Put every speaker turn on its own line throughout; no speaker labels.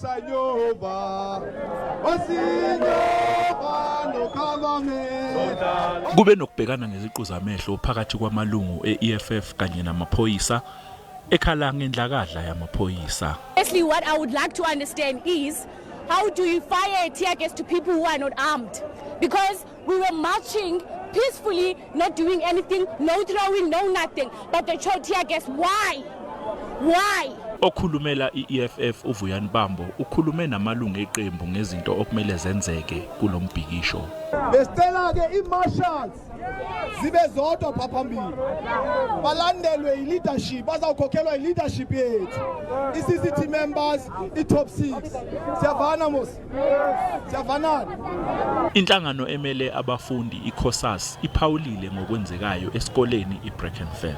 Osanyova Osinyova nokavame.
Kube nokubhekana ngeziqu zamehlo phakathi kwamalungu e-EFF kanye namaphoyisa ekhala ngendlakadla yamaphoyisa.
Firstly, what I would like to understand is how do you fire a tear gas to people who are not armed? Because we were marching peacefully, not doing anything, no throwing, no nothing. But they throw tear gas. Why? Why?
Okhulumela i-EFF uVuyani Bambo ukhulume namalungu eqembu ngezinto okumele zenzeke kulombhikisho.
Besicela ke i-marshals zibe zodwa pha phambili, balandelwe yi-leadership, bazawukhokhelwa yi-leadership yethu, i-CCT members, i-top 6. Siyavana mos? Siyavanana?
Inhlangano emele abafundi iCOSAS iphawulile ngokwenzekayo esikoleni iBrackenfell.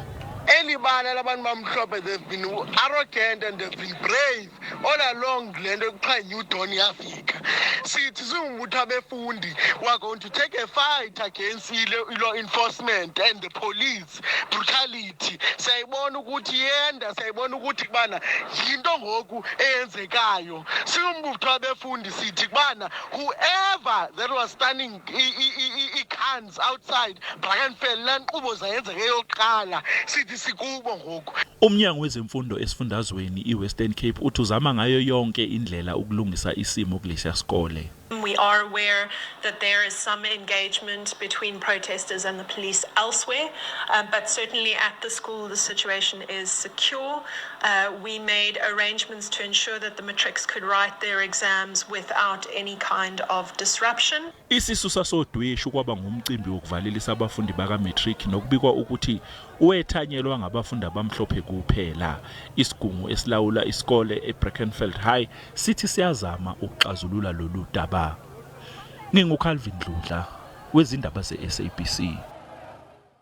Elibala labantu bamhlophe, they've been arrogant and they've been brave all along. Le nto kuthiwa New Dawn yafika, sithi singumbutho abefundi, we are going to take a fight against i-law enforcement and the police brutality. Siyayibona ukuthi yenda, siyayibona ukuthi kubana yinto ngoku eyenzekayo. Singumbutho abefundi sithi kubana whoever that was standing i-cans outside Brackenfell, laa nkqubo zayenzeke yokuqala, sithi sikubo ngoku.
Umnyango wezemfundo esifundazweni iWestern Cape uthi uzama ngayo yonke indlela ukulungisa isimo kulesiya sikole.
We are aware that there is some engagement between protesters and the police elsewhere, but certainly at the school the situation is secure. We made arrangements to ensure that the matrics could write their exams without any kind of disruption.
Isisusa sodweshu kwaba ngumcimbi wokuvalelisa abafundi baka-matric nokubikwa ukuthi wethanyelwa ngabafundi abamhlophe kuphela. Isigungu esilawula isikole eBrackenfell High sithi siyazama ukuxazulula lolu daba. NginguCalvin Dludla wezindaba ze-SABC.